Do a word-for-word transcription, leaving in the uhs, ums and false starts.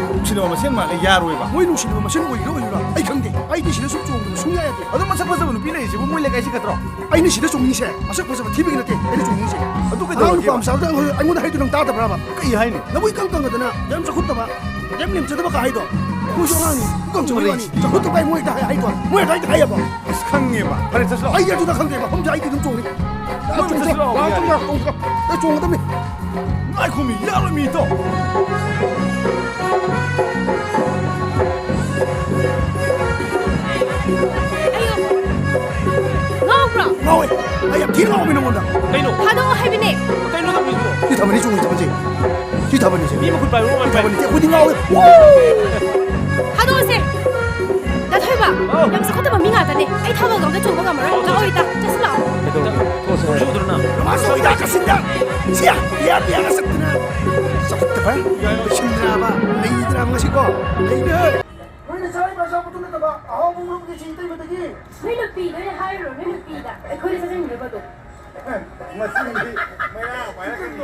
ꯅꯨꯡꯁꯤꯅꯕ ꯃꯁꯦꯟ ꯃꯥꯜꯂꯦ, ꯌꯥꯔꯣꯏꯕ꯫ ꯃꯣꯏ ꯅꯨꯡꯁꯤꯅꯕ ꯃꯁꯦꯟ ꯑꯣꯏꯒꯦꯔꯥ ꯑꯣꯏꯔꯣꯏꯔꯥ ꯑꯩ ꯈꯪꯗꯦ꯫ ꯑꯩꯗꯤ ꯁꯤꯗ ꯁꯨꯝ ꯆꯣꯡꯗꯕ ꯁꯨꯡꯌꯥ ꯌꯥꯗꯦ꯫ ꯑꯗꯣ ꯃꯁꯛ ꯐꯖꯕ ꯅꯨꯄꯤ ꯂꯩꯔꯤꯁꯤꯕꯨ ꯃꯣꯏ ꯂꯩꯀꯥꯏꯁꯤ ꯈꯛꯇ꯭ꯔꯣ? ꯑꯩꯅ ꯁꯤꯗ ꯆꯣꯡꯅꯤꯡꯉꯤꯁꯦ ꯃꯁꯛ ꯐꯖꯕ ꯊꯤꯕꯒꯤ ꯅꯠꯇꯦ ꯑꯩꯅ ꯆꯣꯡꯅꯤꯡꯉꯤꯁꯦ꯫ ꯑꯗꯨ ꯑꯉꯥꯡ ꯅꯨꯄꯥ ꯀꯩꯗꯧꯔꯒꯦꯕ? ꯃꯆꯥꯗꯨꯗ ꯑꯩꯉꯣꯟꯗ ꯍꯥꯏꯗꯣ ꯅꯪ ꯇꯥꯗꯕ꯭ꯔꯕ? ꯀꯩ ꯍꯥꯏꯅꯣ? ꯅꯕꯨꯛ ꯏꯀꯪ ꯀꯪꯉꯗꯅ ꯌꯥꯝ ꯆꯥꯎꯈꯠꯇꯕ, ꯌꯥꯝ ꯂꯦꯝꯖꯗꯕ ꯀꯥ ꯍꯥꯏꯗꯣ꯫ ꯑꯩꯈꯣꯏꯁꯨ ꯑꯉꯥꯡꯅꯤ, ꯏꯀꯪ ꯆꯥꯎꯈꯠꯄ ꯋꯥꯅꯤ꯫ ꯆꯥꯎꯈꯠꯇꯕ ꯍꯥꯏ ꯃꯣꯏ ꯍꯦꯛꯇ ꯍꯥꯏ-, ꯍꯥꯏꯗꯣ꯫ ꯃꯣꯏ ꯍꯦꯛꯇ ꯍꯦꯛꯇ ꯍꯥꯏꯌꯦꯕ꯫ ꯑꯁ, ꯈꯪꯉꯦꯕ꯫ ꯐꯔꯦ, ꯆꯠꯁꯤ ꯂꯥꯛꯑꯣ꯫ ꯑꯩ ꯑꯗꯨꯗ ꯈꯪꯗꯦꯕ꯫ ꯃꯐꯝꯁꯦ ꯑꯩꯗꯤ ꯑꯗꯨꯝ ꯆꯣꯡꯅꯤ꯫ ꯀꯣꯏꯕ ꯆꯠꯁꯤ ꯂꯥꯛꯑꯣ, ꯌꯥꯔꯦ꯫ ꯆꯣꯡꯉꯒ, ꯆꯣꯡꯉꯒ, ꯑꯩ ꯆꯣꯡꯒꯗꯕꯅꯤ꯫ ꯉꯥꯏꯈꯣꯃꯤ, ꯌꯥꯔꯣꯏꯃꯤ, ꯏꯇꯥꯎ꯫ ꯑꯌꯣ! ꯉꯥꯎꯕ꯭ꯔꯣ? ꯉꯥꯎꯋꯦ꯫ ꯑꯩ ꯌꯥꯝ ꯊꯤꯅ ꯉꯥꯎꯋꯦ ꯅꯉꯣꯟꯗ꯫ ꯀꯩꯅꯣ? ꯊꯥꯗꯣꯛꯑꯣ ꯍꯥꯏꯕꯅꯦ꯫ ꯀꯩꯅꯣ ꯇꯧꯔꯤꯁꯤꯕꯣ? ꯁꯤ ꯊꯥꯕꯜꯅꯤ ꯆꯣꯡꯉꯤ ꯊꯥꯕꯜꯁꯦ꯫ ꯁꯤ ꯊꯥꯕꯜꯅꯤꯁꯦ꯫ ꯃꯤ ꯃꯈꯨꯠ ꯄꯥꯏꯕ ꯃꯥꯟꯕ꯫ ꯁꯤ ꯊꯥꯕꯜꯅꯤꯁꯦ꯫ ꯑꯩꯈꯣꯏꯗꯤ ꯉꯥꯎꯋꯦ꯫ ꯊꯥꯗꯣꯛꯑꯁꯦ꯫ ꯗꯥ ꯊꯣꯏꯕ, ꯑꯧ꯫ ꯌꯥꯝ ꯆꯥꯎꯈꯠꯇꯕ ꯃꯤ ꯉꯥꯛꯇꯅꯦ꯫ ꯑꯩ ꯊꯥꯕꯜꯒ ꯑꯝꯇ ꯆꯣꯡꯕ ꯉꯝꯃꯔꯣꯏ꯫ ꯂꯥꯛꯑꯣ, ꯏꯇꯥ, ꯆꯠꯁꯤ ꯂꯥꯛꯑꯣ꯫ ꯀꯩꯗꯧꯔꯒꯦ? ꯊꯣꯛꯑꯁꯦ ꯍꯥꯏꯔꯣ? ꯊꯣꯛꯑꯁꯦ ꯍꯥꯏꯔꯣ? ꯔꯣꯃꯥꯟꯁ ꯇꯧꯏꯗ, ꯀꯥꯁꯤꯟꯗ꯫ ꯁꯤꯌꯥ, ꯄꯤꯌꯥ, ꯄꯤꯌꯥꯒ ꯆꯠꯇꯅ꯫ ꯆꯥꯎꯈꯠꯇꯕ, ꯂꯣꯏꯁꯤꯟꯗ꯭ꯔꯕ, ꯂꯩꯗ꯭ꯔꯕ ꯉꯁꯤꯀꯣ? ꯂꯩꯔꯦ꯫ ꯅꯣꯏꯅ ꯆꯥꯔꯤꯕ ꯑꯆꯥꯄꯣꯠꯇꯨ ꯅꯠꯇꯕ ꯑꯍꯥꯎꯕ ꯎꯔꯨꯝꯒꯤ ꯁꯤ ꯏꯇꯩꯃꯗꯒꯤ꯫ ꯅꯣꯏ ꯅꯨꯄꯤ, ꯅꯣꯏꯅ ꯍꯥꯏꯔꯨꯔꯣ, ꯅꯣꯏ ꯅꯨꯄꯤꯗ꯫ ꯑꯩꯈꯣꯏꯗ ꯆꯠꯍꯟꯈ꯭ꯔꯕꯗꯣ꯫ ꯃꯁꯤꯗꯤ ꯃꯌꯥ ꯄꯥꯏꯔꯛꯀꯅꯤ꯫